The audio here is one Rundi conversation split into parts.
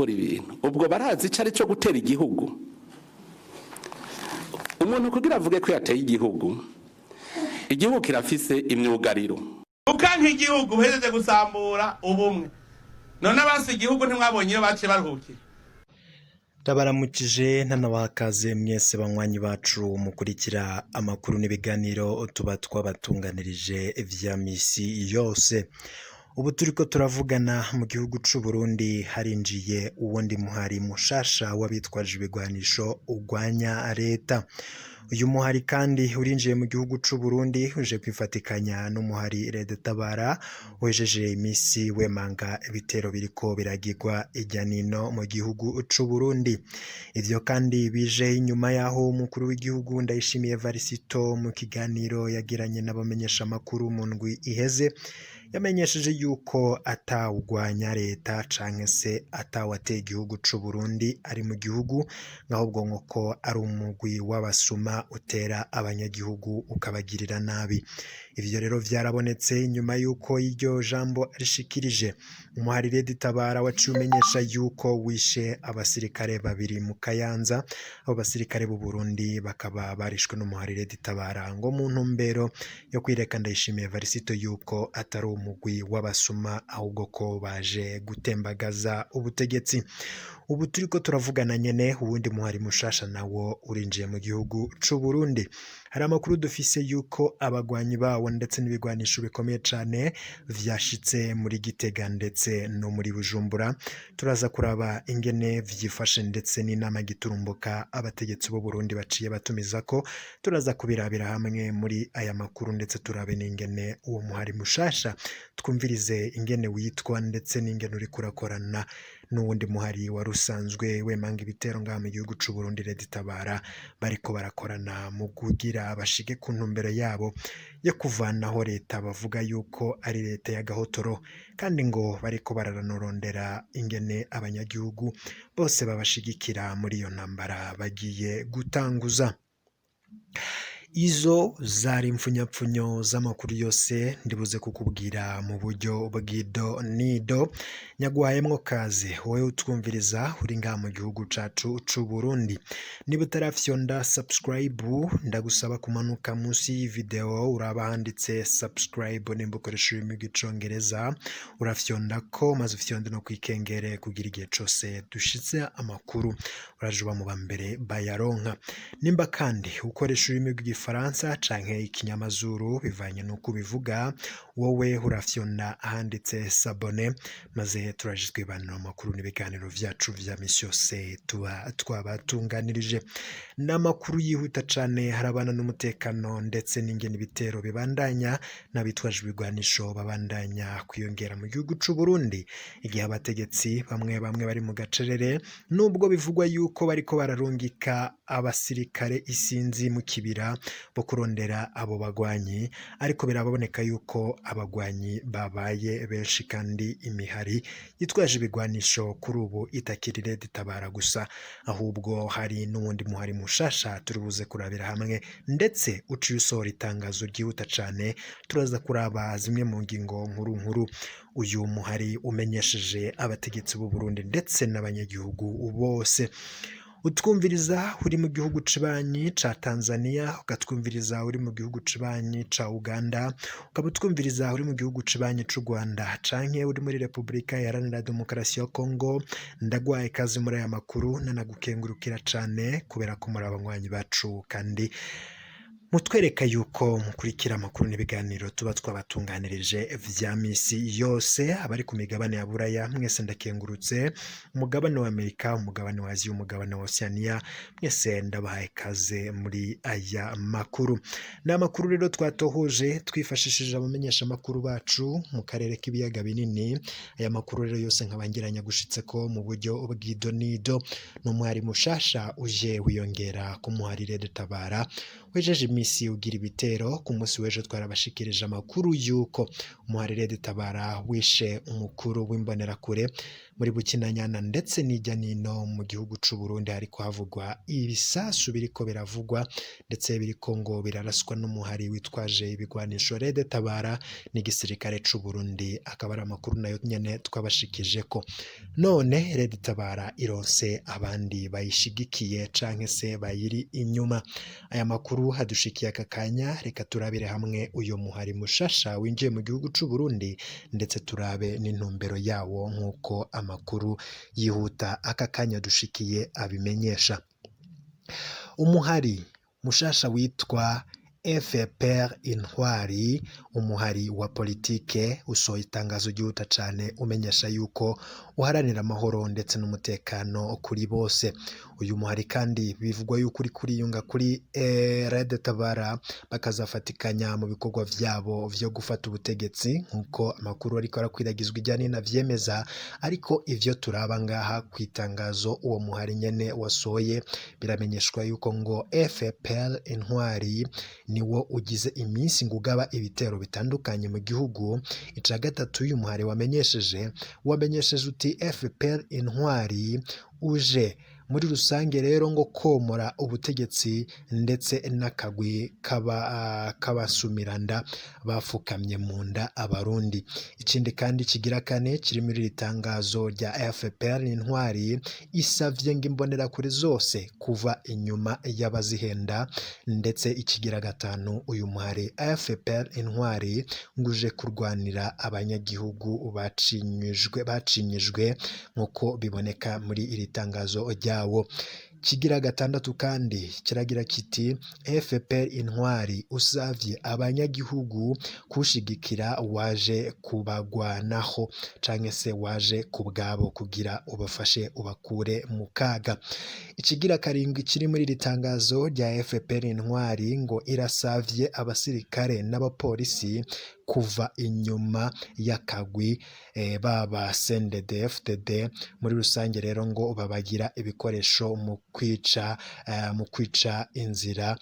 Basohora ibintu, ubwo barazi ico ari cyo gutera igihugu. Umuntu kugira avuge ko yateye igihugu, igihugu kirafise imyugariro. Ukanka igihugu, uhejeje gusambura ubumwe. None abansi igihugu ntimwabonye iyo baciye baruhukira? Ndabaramukije, ntanabakaze mwese banywanyi bacu mukurikira amakuru n'ibiganiro tuba twabatunganirije vya misi yose. Ubu turiko turavugana, mu gihugu c'u Burundi harinjiye uwundi muhari mushasha w'abitwaje ibigwanisho ugwanya leta. Uyu muhari kandi urinjiye mu gihugu c'u Burundi uje kwifatikanya n'umuhari Red Tabara wejeje imisi wemanga ibitero biriko biragirwa irya nino mu gihugu c'u Burundi. Ivyo kandi bije inyuma yaho umukuru w'igihugu Ndayishimiye Varisito, mu kiganiro yagiranye n'abamenyeshamakuru mu ndwi iheze, yamenyesheje yuko atawugwanya leta canke se atawateye igihugu c'u Burundi ari mu gihugu, ahubwo ngo ko ari umugwi w'abasuma utera abanyagihugu ukabagirira nabi. Ivyo rero vyarabonetse inyuma yuko iryo jambo rishikirije. Umuhari Red Tabara waciye umenyesha yuko wishe abasirikare babiri mu Kayanza. Abo basirikare b'u Burundi bakaba barishwe n'umuhari Red Tabara ngo mu ntumbero yo kwireka Ndayishimiye Varisito yuko atari umugwi w'abasuma, ahubwo ko baje gutembagaza ubutegetsi. Ubu turiko turavugana nyene, uwundi muhari mushasha nawo urinjiye mu gihugu c'u Burundi. Hari amakuru dufise yuko abagwanyi bawo ndetse n'ibigwanisho bikomeye cane vyashitse muri Gitega ndetse no muri Bujumbura. Turaza kuraba ingene vyifashe ndetse n'inama giturumbuka abategetsi b'u Burundi baciye batumizako. Turaza kubirabira hamwe muri aya makuru, ndetse turabe n'ingene uwo muhari mushasha, twumvirize ingene witwa ndetse n'ingene uriko urakorana n'uwundi muhari wari usanzwe wemanga ibitero ngaha mu gihugu c'u Burundi, Red Tabara, bariko barakorana mu kugira bashike ku ntumbero yabo yo kuvanaho leta bavuga yuko ari leta y'agahotoro, kandi ngo bariko baranorondera ingene abanyagihugu bose babashigikira muri iyo ntambara bagiye gutanguza. Izo zari impfunyapfunyo z'amakuru yose ndibuze kukubwira mu buryo bw'ido nido. Nyaguhayemwo kaze wowe utwumviriza uri ngaha mu gihugu cacu c'u Burundi. Niba utarafyonda subscribe, ndagusaba kumanuka munsi y'iyi video uraba handitse subscribe. Nimba ukoresha ururimi rw'Icongereza, urafyonda ko maze ufyonde no kwikengere kugira igihe cose dushitse amakuru uraje uba mu ba mbere bayaronka. Nimba kandi ukoresha ururimi rw'Igifaransa canke Ikinyamazuru, bivanye n'uko ubivuga, wowe urafyonda ahanditse s'abonner, maze turaje twibanira amakuru n'ibiganiro vyacu vya misi yose tuba twabatunganirije. N'amakuru yihuta cane harabana n'umutekano ndetse n'ingene ibitero bibandanya n'abitwaje ibigwanisho babandanya kwiyongera mu gihugu c'u Burundi, igihe abategetsi bamwe bamwe bari mu gacerere, nubwo bivugwa yuko bariko bararungika abasirikare isinzi mu kibira bo kurondera abo bagwanyi. Ariko biraboneka yuko abagwanyi babaye benshi, kandi imihari yitwaje ibigwanisho kuri ubu itakiri Red Tabara gusa, ahubwo hari n'uwundi muhari mushasha turi buze kurabira hamwe, ndetse uciye usohora itangazo ryihuta cane. Turaza kuraba zimwe mu ngingo nkuru nkuru uyu muhari umenyesheje abategetsi b'u Burundi ndetse n'abanyagihugu bose. Utwumviriza uri mu gihugu cibanyi ca Tanzania, ukatwumviriza uri mu gihugu cibanyi ca Uganda, ukaba utwumviriza uri mu gihugu cibanyi c'u Rwanda canke uri muri Repubulika Iharanira Demokarasi ya Kongo, ndaguhaye ikaze muri aya makuru, nanagukengurukira cane kubera ko muri abanywanyi bacu kandi mutwereka yuko mukurikira amakuru n'ibiganiro tuba twabatunganirije vya misi yose. Abari ku migabane ya Buraya mwese ndakengurutse, umugabane wa Amerika, umugabane wa Aziya, umugabane wa Oceania, mwese ndabahaye ikaze muri aya makuru. Ni amakuru rero twatohoje twifashishije abamenyeshamakuru bacu mu karere k'ibiyaga binini. Aya makuru rero yose nkaba ngiranya gushitse ko mu buryo bw'idonido. Ni umwari mushasha uje wiyongera ku muhari Red Tabara. Wejeje imisi ugira ibitero. Ku munsi w'ejo twarabashikirije amakuru y'uko umuhari Red Tabara wishe umukuru w'imbonerakure muri Bukinanyana, ndetse n'ijya nino mu gihugu c'u Burundi hariko havugwa ibisasu biriko biravugwa, ndetse biriko ngo biraraswa n'umuhari witwaje ibigwanisho Red Tabara n'igisirikare c'u Burundi. Akaba ari amakuru nayo nyene twabashikije ko none Red Tabara ironse abandi bayishigikiye canke se bayiri inyuma. Aya makuru hadushikiye aka kanya, reka turabire hamwe uyo muhari mushasha winjiye mu gihugu c'u Burundi, ndetse turabe n'intumbero yawo nk'uko amakuru yihuta aka kanya dushikiye abimenyesha. Umuhari mushasha witwa FPR Intwari, umuhari wa politike, usohoye itangazo ryihuta cane umenyesha yuko uharanira amahoro ndetse n'umutekano kuri bose. Uyu muhari kandi bivugwa yuko uri kuriyunga kuri Red Tabara, bakazafatikanya mu bikorwa vyabo vyo gufata ubutegetsi nk'uko amakuru ariko arakwiragizwa ijya n'ino avyemeza. Ariko ivyo turaba ngaha ku itangazo uwo muhari nyene wasohoye, biramenyeshwa yuko ngo FPR Intwari niwo ugize iminsi ngo ugaba ibitero bitandukanye mu gihugu. Ica gatatu uyu muhari wamenyesheje uti FPR Intwari uje muri rusange rero ngo komora ubutegetsi ndetse n'akagwi k'abasumiranda bafukamye mu nda Abarundi. Ikindi kandi kigira kane kiri muri iri tangazo rya FPR Intwari, isavye ngo imbonerakure zose kuva inyuma y'abazihenda. Ndetse ikigira gatanu, uyu muhari FPR Intwari ngo uje kurwanira abanyagihugu bacinyijwe nk'uko biboneka muri iri tangazo ryawo. Kigira gatandatu kandi kiragira kiti FPR Intwari usavye abanyagihugu kushigikira waje kubagwanaho canke se waje ku bwabo kugira ubafashe ubakure mu kaga. Ikigira karindwi kiri muri iri tangazo rya FPR Intwari, ngo irasavye abasirikare n'abapolisi kuva inyuma y'akagwi baba CNDD FDD muri rusange rero ngo babagira ibikoresho mu kwica inzira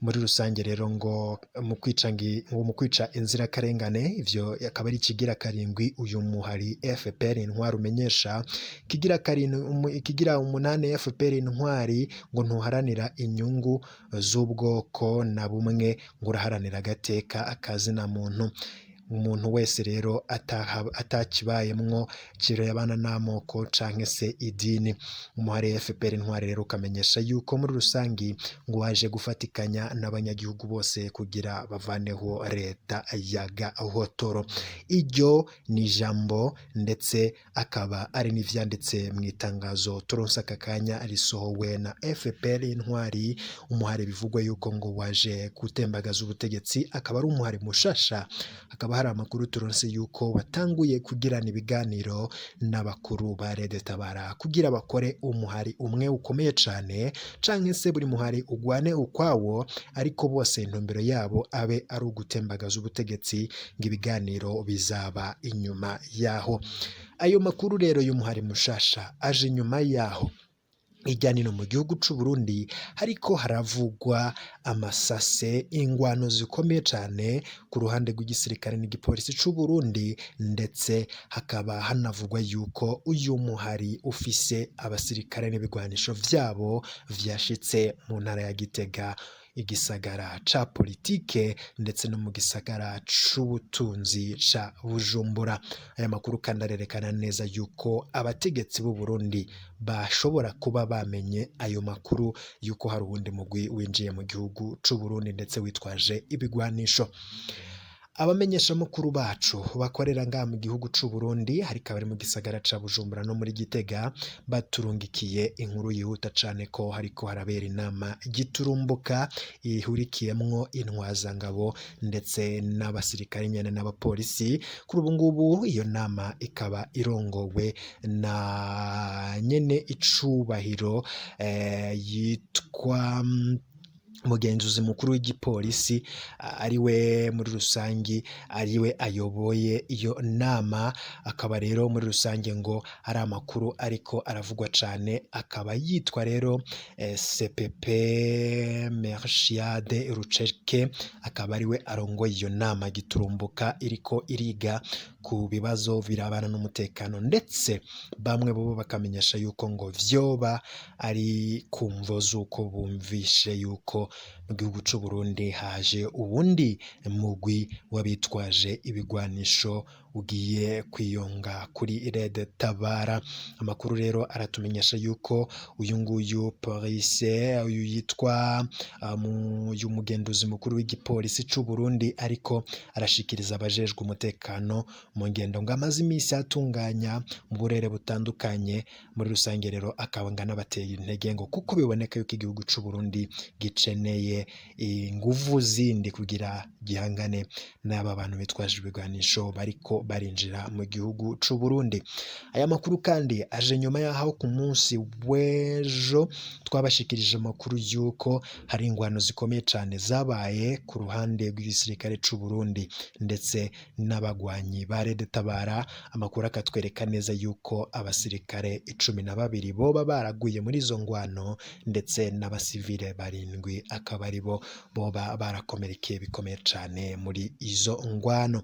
muri rusange rero ngo mu kwica inzirakarengane. Ivyo akaba ari ikigira karindwi uyu muhari FPR Intwari umenyesha. Ikigira karindwi, ikigira umunani, FPR Intwari ngo ntuharanira inyungu z'ubwoko na bumwe, ngo uraharanira agateka akazina muntu. Umuntu wese rero atakibayemwo kirebana n'amoko canke se idini. Umuhari FPR Intwari rero ukamenyesha yuko muri rusangi ngo waje gufatikanya n'abanyagihugu bose kugira bavaneho leta ya gahotoro. Iryo ni ijambo, ndetse akaba ari n'ivyanditse mu itangazo turonse aka kanya risohowe na FPR Intwari, umuhari bivugwa yuko ngo waje gutembagaza ubutegetsi, akaba ari umuhari mushasha. Hakaba hari amakuru turonse yuko watanguye kugirana ibiganiro n'abakuru ba Red Tabara kugira bakore umuhari umwe ukomeye cane, canke se buri muhari ugwane ukwawo, ariko bose intumbero yabo abe ari ugutembagaza ubutegetsi, ngo ibiganiro bizaba inyuma yaho. Ayo makuru rero y'umuhari mushasha aje inyuma yaho ijya nino mu gihugu c'u Burundi hariko haravugwa amasase, ingwano zikomeye cane ku ruhande rw'igisirikare n'igipolisi c'u Burundi, ndetse hakaba hanavugwa yuko uyu muhari ufise abasirikare n'ibigwanisho vyabo vyashitse mu ntara ya Gitega, igisagara ca politike, ndetse no mu gisagara c'ubutunzi ca Bujumbura. Aya makuru kandi arerekana neza yuko abategetsi b'u Burundi bashobora kuba bamenye ayo makuru yuko hari uwundi mugwi winjiye mu gihugu c'u Burundi ndetse witwaje ibigwanisho. Abamenyeshamakuru bacu bakorera ngaha mu gihugu c'u Burundi, hariko abari mu gisagara ca Bujumbura no muri Gitega, baturungikiye inkuru yihuta cane ko hariko harabera inama giturumbuka ihurikiyemwo intwazangabo ndetse n'abasirikare nyene n'abapolisi. Kuri ubu ngubu iyo nama ikaba irongowe na nyene icubahiro yitwa Umugenzuzi mukuru w'igipolisi ariwe muri rusangi ariwe ayoboye iyo nama, akaba rero muri rusange ngo ari amakuru ariko aravugwa cane, akaba yitwa rero CPP Melchiade Ruceke, akaba ariwe arongoye iyo nama giturumbuka iriko iriga ku bibazo birabana n'umutekano, ndetse bamwe bobo bakamenyesha yuko ngo vyoba ari ku mvo z'uko bumvishe yuko mu gihugu c'u Burundi haje uwundi mugwi w'abitwaje ibigwanisho ugiye kwiyunga kuri Red Tabara. Amakuru rero aratumenyesha yuko uyu nguyu polise uyu yitwa uyu mugenduzi mukuru w'igipolisi c'u Burundi ariko arashikiriza abajejwe umutekano mu ngendo ngo amaze imisi atunganya mu burere butandukanye. Muri rusange rero akaba ngo anabateye intege ngo kuko biboneka yuko igihugu c'u Burundi gikeneye inguvu zindi kugira gihangane n'aba bantu bitwaje ibigwanisho bariko barinjira mu gihugu c'u Burundi. Aya makuru kandi aje nyuma y'aho ku munsi w'ejo twabashikirije amakuru y'uko hari ingwano zikomeye cane zabaye ku ruhande rw'igisirikare c'u Burundi ndetse n'abagwanyi ba Red Tabara. Amakuru akatwereka neza yuko abasirikare 12 boba baraguye muri izo ngwano, ndetse n'abasivile 7 akaba aribo boba barakomerekeye bikomeye cane muri izo ngwano.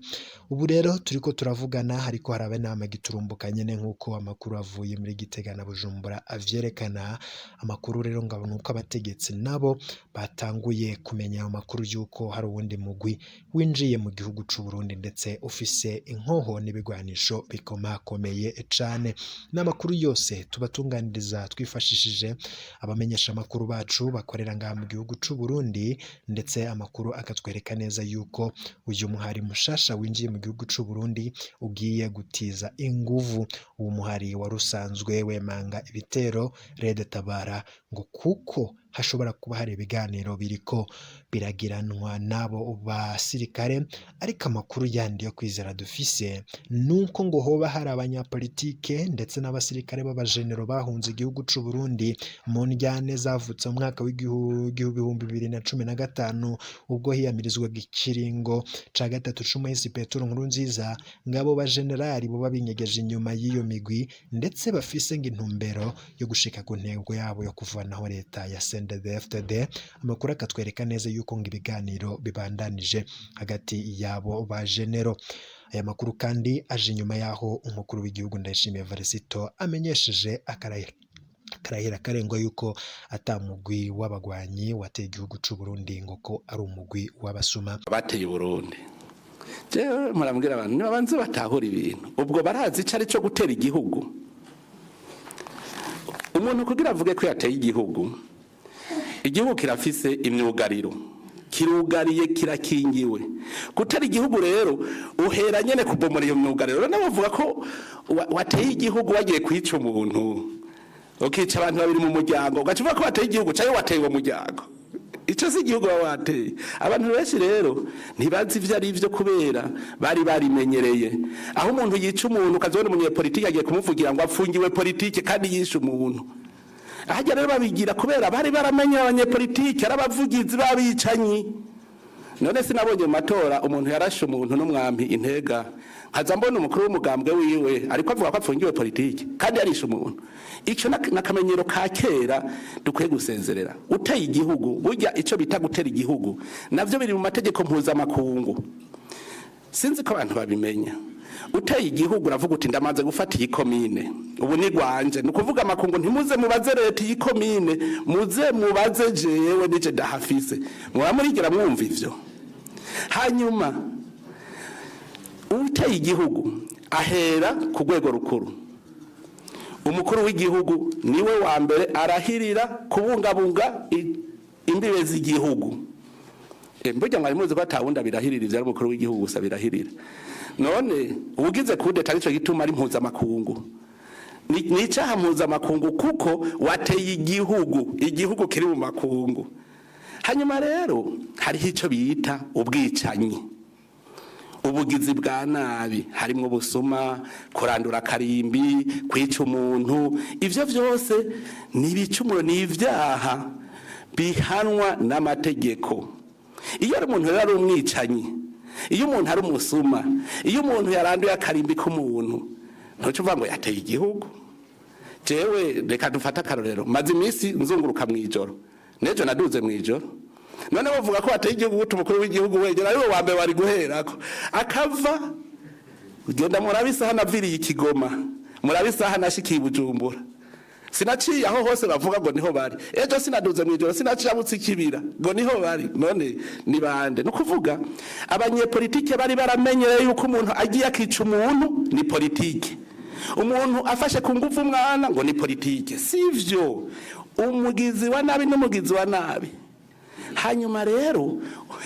Ubu rero turiko turavugana hariko haraba inama giturumbuka nyene nk'uko amakuru avuye muri Gitega na Bujumbura avyerekana. Amakuru rero ngo nuko abategetsi nabo batanguye kumenya ayo makuru y'uko hari uwundi mugwi winjiye mu gihugu c'u Burundi ndetse ufise inkoho n'ibigwanisho bikomakomeye cane. N'amakuru yose tubatunganiriza twifashishije abamenyesha amakuru bacu bakorera ngaha mu gihugu c'u Burundi, ndetse amakuru akatwereka neza yuko uyu muhari mushasha winjiye mu gihugu c'u Burundi ugiye gutiza inguvu uwo muhari wari usanzwe wemanga ibitero Red Tabara, ngo kuko hashobora kuba hari ibiganiro biriko biragiranwa n'abo basirikare. Ariko amakuru yandi yo kwizera dufise nuko ngo hoba hari abanyapolitike ndetse n'abasirikare b'abajenero bahunze igihugu c'u Burundi mu ndyane zavutse mu mwaka w'2015 ubwo hiyamirizwaga ikiringo ca gatatu c'umuhisi Petero Nkurunziza, ngabo bajenerali boba binyegeje inyuma y'iyo migwi ndetse bafise ngo intumbero yo gushika ku ntego yabo yo kuvanaho leta ya CNDD-FDD. Amakuru akatwereka neza yuko ngo ibiganiro bibandanije hagati yabo bajenero. Aya makuru kandi aje inyuma y'aho umukuru w'igihugu Ndayishimiye Varisito amenyesheje akarahira karengwa yuko atamugwi w'abagwanyi wateye igihugu c'u Burundi, ngo ko ari umugwi w'abasuma bateye Burundi. Jewe murambwira abantu nibabanze batahura ibintu, ubwo barazi ico ari cyo gutera igihugu. Umuntu kugira avuge ko yateye igihugu, igihugu kirafise imyugariro, kirugariye, kirakingiwe. Gutera igihugu rero uhera nyene kubomora iyo myugariro. Rero bavuga ko wateye igihugu wagiye kwica umuntu, ukica abantu babiri mu muryango, ugaca uvuga ko wateye igihugu canke wateye uwo muryango. Ico si igihugu baba wateye. Abantu benshi rero ntibazi ivyo ari vyo kubera bari barimenyereye aho umuntu yica umuntu ukazibona umunyepolitike agiye kumuvugira ngo afungiwe politike kandi yishe umuntu. Ahajya rero babigira kubera bari baramenye abanyepolitike ari abavugizi b'abicanyi. None sinabonye mu matora umuntu yarashe umuntu n'umwampi intega, nkaza mbona umukuru w'umugambwe wiwe ariko avuga ko afungiwe politike kandi yarishe umuntu. Ico nakamenyero ka kera dukwiye gusezerera. Uteye igihugu, burya ico bita gutera igihugu navyo biri mu mategeko mpuzamakungu, sinzi ko abantu babimenya. Uteye igihugu uravuga uti ndamaze gufata iyi komine, ubu ni gwanje. Ni ukuvuga amakungu ntimuze mubaze leta iyi komine, muze mubaze jewe nije ndahafise. Muba murigera mwumva ivyo. Hanyuma uteye igihugu ahera ku rwego rukuru. Umukuru w'igihugu niwe wa mbere arahirira kubungabunga imbibe z'igihugu. Burya mwari muzi ko atawundi abirahirira, ivyo ari umukuru w'igihugu gusa birahirira. None ubugize kudeta nico gituma ari mpuzamakungu. Ni icaha mpuzamakungu kuko wateye igihugu, igihugu kiri mu makungu. Hanyuma rero hariho ico bita ubwicanyi, ubugizi bwa nabi, harimwo ubusuma, kurandura akarimbi, kwica umuntu. Ivyo vyose ni ibicumuro, ni ivyaha Bihanwa n'amategeko. Iyo ari umuntu rero ari umwicanyi, iyo umuntu ari umusuma, iyo umuntu yaranduye akarimbi k'umuntu, ntuce uvuga ngo yateye igihugu. Jewe reka dufate akarorero: maze iminsi nzunguruka mu ijoro, n'ejo naduze mu ijoro. None bavuga ko bateye igihugu gute? Umukuru w'igihugu wenyine ariwe wa mbere wari guherako akava. Ugenda murabe isaha naviriye ikigoma, murabe isaha nashikiye i Bujumbura. Sinaciye aho hose bavuga ngo niho bari. Ejo sinaduze mu ijoro, sinacabutse ikibira ngo niho bari. None ni bande? Ni ukuvuga abanyepolitike bari baramenyereye yuko umuntu agiye akica umuntu ni politike, umuntu afashe ku ngufu umwana ngo ni politike. Sivyo. Umugizi wa nabi n'umugizi wa nabi. Hanyuma rero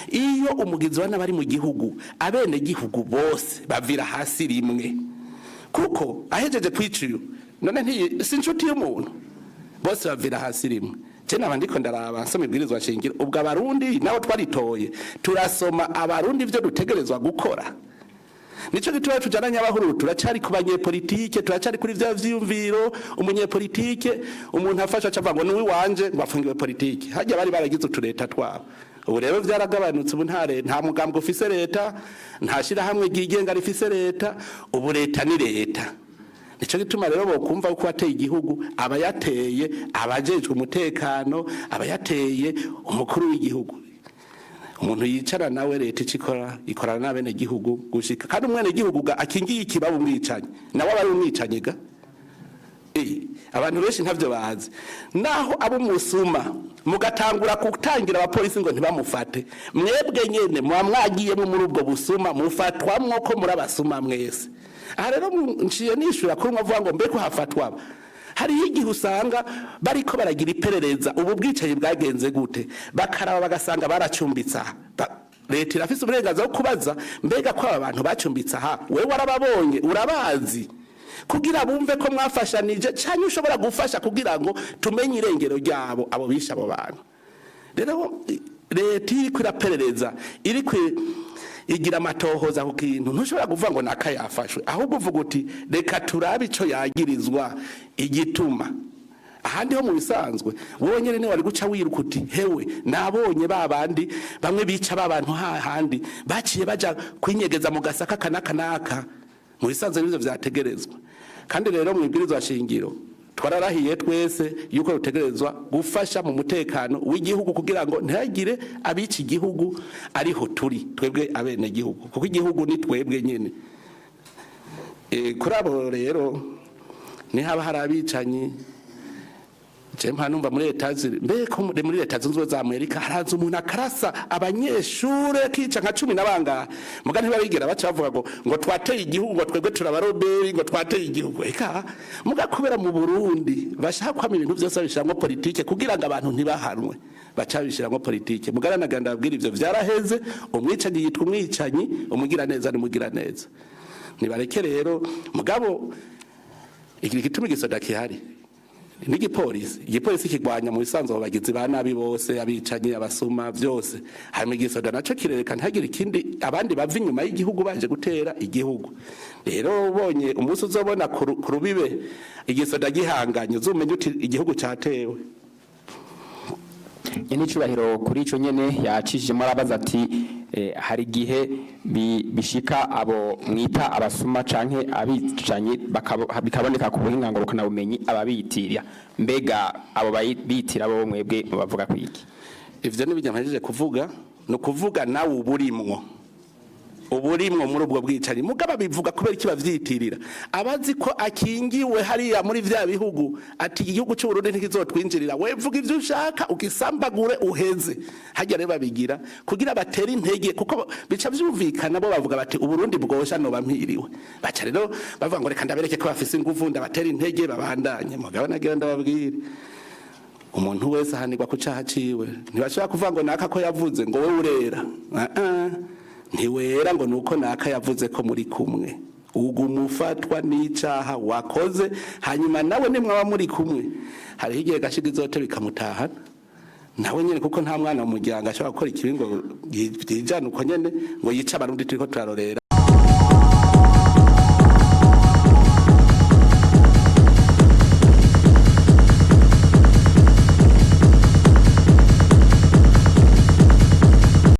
iyo umugizi wa nabi ari mu gihugu, abene gihugu bose bavira hasi rimwe, kuko ahejeje kwica uyu, none ntiyi si inshuti y'umuntu? Bose bavira hasi rimwe. Je naba ndiko ndaraba nsoma ibwirizwa nshingiro. Ubwo Abarundi nabo twaritoye, turasoma Abarundi ivyo dutegerezwa gukora. Nico gituma tujana nyabahururu, turacari ku banyepolitike, turacari kuri vya vyiyumviro. Umunyepolitike, umuntu afasha acavuga ngo niwe wanje, ngo afungiwe politike. Hajya bari baragize utureta twabo. Ubu rero vyaragabanutse. Ubu nta mugambwe ufise leta, nta shirahamwe ryigenga rifise leta. Ubu leta ni leta. Nico gituma rero bokumva ko wateye igihugu abayateye abajejwe umutekano, abayateye umukuru w'igihugu. Umuntu yicara nawe, leta icikora ikorana n'abene gihugu gushika. Kandi umwene gihugu ga akingiye ikibaba umwicanyi, nawe aba ari umwicanyi ga. Abantu benshi ntavyo bazi. Naho abo umusuma mugatangura gutangira abapolisi ngo ntibamufate, mwebwe nyene muba mwagiyemo muri ubwo busuma, mufatwamwo ko muri abasuma mwese. Aha rero nciye nishura kuri umwe avuga ngo mbe ko hafatwa aba. Hariho igihe usanga bariko baragira iperereza, ubu bwicanyi bwagenze gute, bakaraba bagasanga baracumbitse aha. Leta irafise uburenganzira bwo kubaza: mbega ko aba bantu bacumbitse aha, wewe warababonye, urabazi? Kugira bumve ko mwafashanije canke ushobora gufasha kugira ngo tumenye irengero ryabo, abo bishe abo bantu. Rero leta iriko iraperereza, iriko igira amatohoza ku kintu, ntushobora kuvuga ngo naka yafashwe. Ahubwo uvuga uti: reka turabe ico yagirizwa, igituma. Ahandi ho mu bisanzwe wowe nyene niwe wari guca wiruka uti: hewe, nabonye ba bandi bamwe bica ba bantu hahandi baciye baja kwinyegeza mu gasaka kanaka naka. Mu bisanzwe nivyo vyategerezwa. Kandi rero mu ibwirizwa shingiro twararahiye twese yuko rutegerezwa gufasha mu mutekano w'igihugu, kugira ngo ntihagire abica igihugu ariho turi twebwe abenegihugu, kuko igihugu ni twebwe nyene. Kuri abo rero nihaba hari abicanyi, je mpa numva muri leta mbeko muri Leta Zunze Ubumwe za Amerika haraza umuntu akarasa abanyeshure, kica nka 10 na bangahe, muga ntibabigera baca bavuga ngo twateye igihugu, ngo twebwe turabaroberi, ngo twateye igihugu. Eka muga kubera mu Burundi bashaka kwama ibintu byose babishiramwo politike kugira ngo abantu ntibahanwe, baca babishiramwo politike. Mugara naganda babwira, ivyo vyaraheze. Umwicanyi yitwa umwicanyi, umugira neza n'umugira neza. Nibareke rero. Mugabo iki gituma igisoda kihari n'igipolisi, igipolisi kirwanya mu bisanzwe abo bagizi ba nabi bose, abicanyi, abasuma, byose. Hanyuma igisoda naco kirereka ntihagire ikindi abandi bava inyuma y'igihugu baje gutera igihugu. Rero ubonye umunsi uzobona ku rubibe igisoda gihanganye, uzumenye uti igihugu catewe. Nyene icubahiro, kuri ico nyene yacishijemo arabaza ati: hari igihe bishika abo mwita abasuma canke abicanyi bikaboneka ku buhinga ngurukanabumenyi ababiyitirira. Mbega abo bitira bo mwebwe mubavuga kwiki? Ivyo ni bijya mpejeje kuvuga. Ni ukuvuga nawe uburimwo muri ubwo bwicanyi. Mugabo bivuga kubera iki bavyitirira? Abazi ko akingiwe hariya muri vya bihugu, ati igihugu cy'u Burundi ntikizotwinjirira, we vuga ivyo ushaka ugisambagure uheze. Hajya rero babigira kugira batere intege, kuko bica vyumvikana. Bo bavuga bati: uburundi bwosha noba mpiriwe. Baca rero bavuga ngo reka ndabereke ko bafise inguvu, ndabatera intege babandanye. Mugabo nagira ndababwire, umuntu wese ahanirwa ku caha ciwe. Ntibashobora kuvuga ngo naka ko yavuze ngo wowe urera. Ah, ah. Ntiwera ngo nuko naka yavuze ko muri kumwe. Uguma ufatwa n'icaha wakoze. Hanyuma nawe nimwaba muri kumwe, hariho igihe gashiga izote bikamutahana nawe nyene, kuko nta mwana mu muryango ashobora gukora ikibi ngo yijane uko nyene, ngo yice Abarundi turiko turarorera.